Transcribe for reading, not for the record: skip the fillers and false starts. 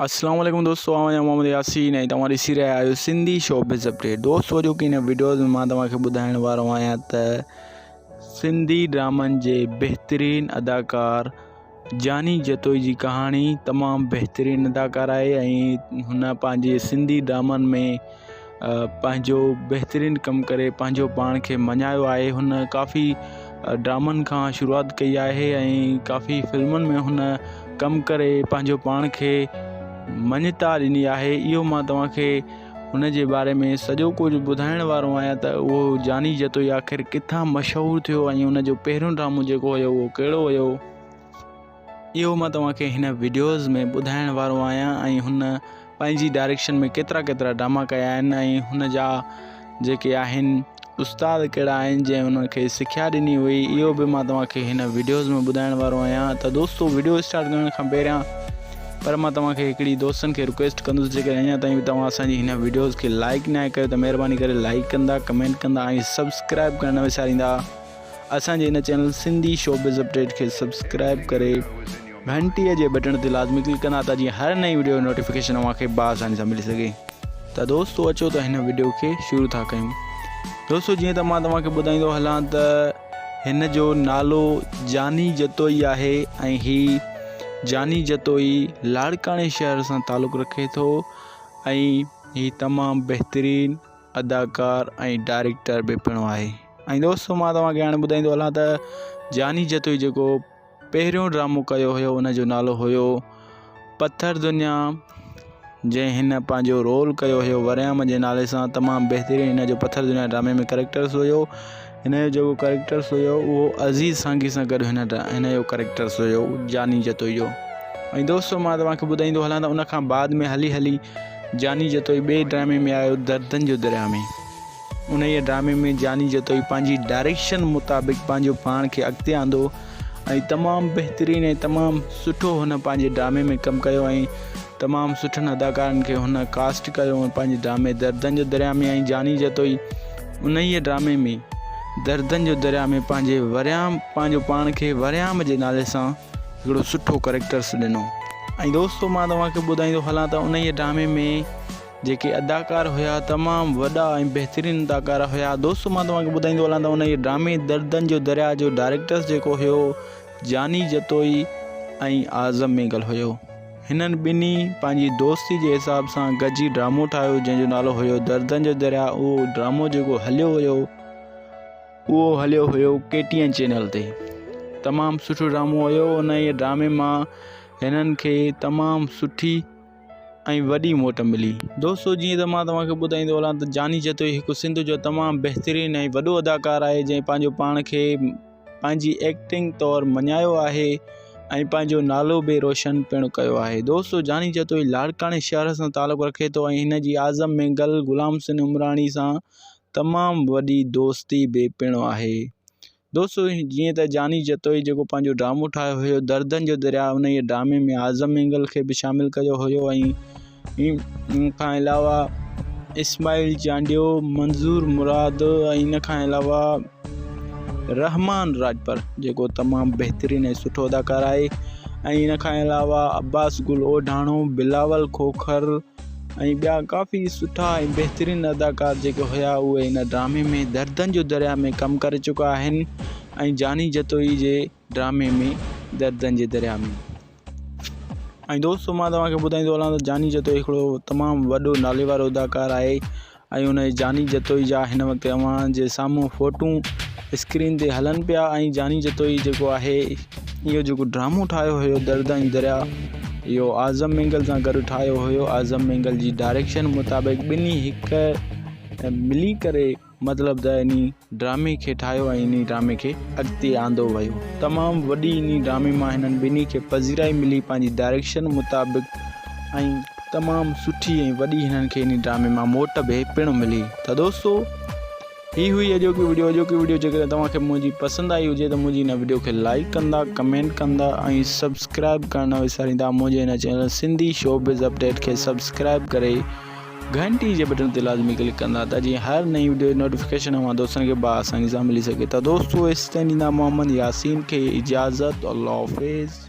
اسلام عليڪم دوستو آئون آهيان محمد ياسين ۽ توهان ڏسي رهيا آهيو سنڌي شوبز اپڊيٽ دوستو اڄوڪي هن وڊيوز ۾ مان توهان کي ٻڌائڻ وارو آهيان ته سنڌي ڊرامن جي بهترين اداڪار جاني جتوئي جي ڪهاڻي تمام بهترين اداڪار آهي ۽ هن پنهنجي سنڌي ڊرامن ۾ پنهنجو بهترين ڪم ڪري پنهنجو پاڻ کي مڃايو آهي هن ڪافي ڊرامن کان شروعات ڪئي آهي ۽ ڪافي فلمن ۾ هن ڪم ڪري پنهنجو پاڻ کي مڃتا ڏني آهي اهو مان توهان کي هن جي باري ۾ سڄو ڪجهه ٻڌائڻ وارو آهيان ته اهو جاني جتوئي آخر ڪٿان مشهور ٿيو ۽ ان جو پهريون ڊرامو جيڪو هيو اهو ڪهڙو هيو اهو مان توهان کي هن وڊيوز ۾ ٻڌائڻ وارو آهيان ۽ هن پنهنجي ڊائريڪشن ۾ ڪيترا ڪيترا ڊراما ڪيا آهن ۽ هن جا جيڪي آهن استاد ڪهڙا آهن جنهن هن کي سکيا ڏني هئي اهو به مان توهان کي هن وڊيوز ۾ ٻڌائڻ وارو آهيان ته دوستو وڊيو اسٽارٽ ڪرڻ کان پهريان پر مان توهان کي هڪڙي دوستن کي رڪويسٽ ڪندس جيڪڏهن اڃا تائين توهان اسان جي هن وڊيوز کي لائڪ ناهي ڪيو ته مهرباني ڪري لائڪ ڪندا ڪمينٽ ڪندا ۽ سبسڪرائب ڪرڻ نه وساريندا اسان جي هن چينل سنڌي شوبز اپڊيٽ کي سبسڪرائب ڪري گهنٽي جي بٽڻ تي لازمي ڪلڪ ڪندا ته جيئن هر نئين وڊيو جو نوٽيفڪيشن اوهان کي باآساني سان ملي سگهي. ته دوستو اچو ته هن وڊيو کي شروع ٿا ڪيون. دوستو جيئن ته مان توهان کي ٻڌائيندو هلان ته هن جو نالو جاني جتوئي آهي ۽ هي جاني جتوئي لاڙڪاڻي شهر سان تعلق رکي ٿو ۽ هي تمام بهترين اداڪار ۽ ڊائريڪٽر به پڻ آهي ۽ دوستو مان توهان کي هاڻي ٻڌائيندو هلان ته جاني جتوئي جيڪو پهريون ڊرامو ڪيو هيو ان جو نالو هيو پٿر دنيا جنهن هن پنهنجو رول ڪيو هيو وريام جي نالي سان تمام بهترين هن جو پٿر دنيا ڊرامي ۾ ڪريڪٽرس هيو هن جو جيڪو ڪريڪٽرس هيو اهو عزيز سانگي سان گڏ هن هن جو ڪريڪٽرس هيو جاني جتوئي جو ۽ دوستو مان توهان کي ٻڌائيندو هلان ته ان کان بعد ۾ هلي هلي جاني جتوئي ٻئي ڊرامي ۾ آيو دردن جو درياء ۾. انهيء ڊرامي ۾ جاني جتوئي پنهنجي ڊائريڪشن مطابق پنهنجو پاڻ کي اڳتي آندو ۽ تمام بهترين ۽ تمام سٺو هن پنهنجي ڊرامي ۾ ڪم ڪيو ۽ تمام سٺن اداڪارن کي هن ڪاسٽ ڪيو ۽ پنهنجي ڊرامي دردن جو درياء ۾ ۽ جاني جتوئي انهيء ڊرامي ۾ دردن جو درياء ۾ پنهنجي وريام پنهنجو پاڻ کي وريام جي نالي سان هڪڙو سٺو ڪريڪٽرس ڏنو. ۽ دوستو مان توهان کي ٻڌائيندو هلان ته انهيء ڊرامي ۾ جيڪي اداڪار هيا تمام وڏا ۽ بهترين اداڪار هيا دوستو مان توهان کي ٻڌائيندو هلان ته انهيء ڊرامي دردن جو درياء جو ڊائريڪٽرس جيڪو هيو جاني جتوئي ۽ اعظم مينگل هيو هنن ٻنهي پنهنجي دوستي جي حساب سان گڏجي ڊرامو ٺاهيو جنهن جو نالو هيو دردن جو درياء اهو ڊرامو جيڪو هليو ويو اهو هليو هيو ڪي ٽي اين چينل تي تمام سٺو ڊرامو هيو انهيء ڊرامي مان هنن کي تمام سٺي ۽ وڏي موٽ ملي. دوستو جيئن ته مان توهان کي ٻڌائيندو هلان ته جاني جتوئي هڪ سنڌ جو تمام بهترين ۽ وڏو اداڪار آهي جنهن پنهنجو پاڻ کي پنهنجي ايڪٽنگ طور مڃايو آهي ۽ پنهنجو نالو به روشن پڻ ڪيو آهي دوستو جاني جتوئي لاڙڪاڻي شهر سان تعلق رکي ٿو ۽ هن جي اعظم مينگل غلام حسين عمراڻي سان تمام وڏي دوستي به پڻ آهي. دوستو جيئن ته جاني جتوئي جيڪو پنهنجو ڊرامو ٺاهيو هيو دردن جو درياء انهيء ڊرامي ۾ اعظم مينگل کي به شامل ڪيو هيو ۽ ان کان علاوه اسماعيل چانڊيو منظور مراد ۽ ان کان علاوه رحمان راڄپر جيڪو تمام بهترين ۽ سٺو اداڪار آهي ۽ ان کان علاوه عباس گل اوڍاڻو بلاول کوکر ۽ ٻيا ڪافي سٺا ۽ بهترين اداڪار جيڪي هيا اهي هن ڊرامي ۾ دردن جو درياء ۾ ڪم ڪري چڪا آهن ۽ جاني جتوئي جي ڊرامي ۾ دردن جي درياء ۾. ۽ دوستو مان توهان کي ٻڌائيندو هلان ته جاني جتوئي هڪڙو تمام وڏو نالي وارو اداڪار آهي ۽ ان جاني جتوئي جا هن وقت اوهان جي سامهون فوٽو اسڪرين تي هلن پيا ۽ جاني جتوئي جيڪو آهي اهو جيڪو ڊرامو ٺاهيو هيو درد ۽ دريا اهو اعظم مينگل سان گڏ ٺاهيو هيو اعظم مينگل جي ڊائريڪشن مطابق ٻنهي هڪ ملي ڪري مطلب ته انهي ڊرامي کي ٺاهيو ۽ انهي ڊرامي کي اڳتي آندو ويو. تمام وڏي انهي ڊرامي مان هنن ٻنهي کي پذيرائي ملي پنهنجي ڊائريڪشن مطابق ۽ تمام سٺي ۽ وڏي هنن کي انهي ڊرامي مان موٽ به پڻ ملي ته دوستو هي هئي اڄوڪي وڊيو اڄوڪي وڊيو جيڪڏهن توهان کي منهنجي پسند آئي هجي ته منهنجي هن وڊيو کي لائيڪ ڪندا ڪمينٽ ڪندا ۽ سبسڪرائب ڪرڻ نه وساريندا منهنجي هن چينل سنڌي شوبز اپڊيٽ کي سبسڪرائب ڪري گهنٽي جي بٽڻ تي لازمي ڪلڪ ڪندا ته جيئن هر نئين وڊيو جي نوٽيفڪيشن اوهان دوستن کي با آساني سان ملي سگهي ته دوستو ايستائين ڏيندا محمد ياسين کي اجازت الله حافظ.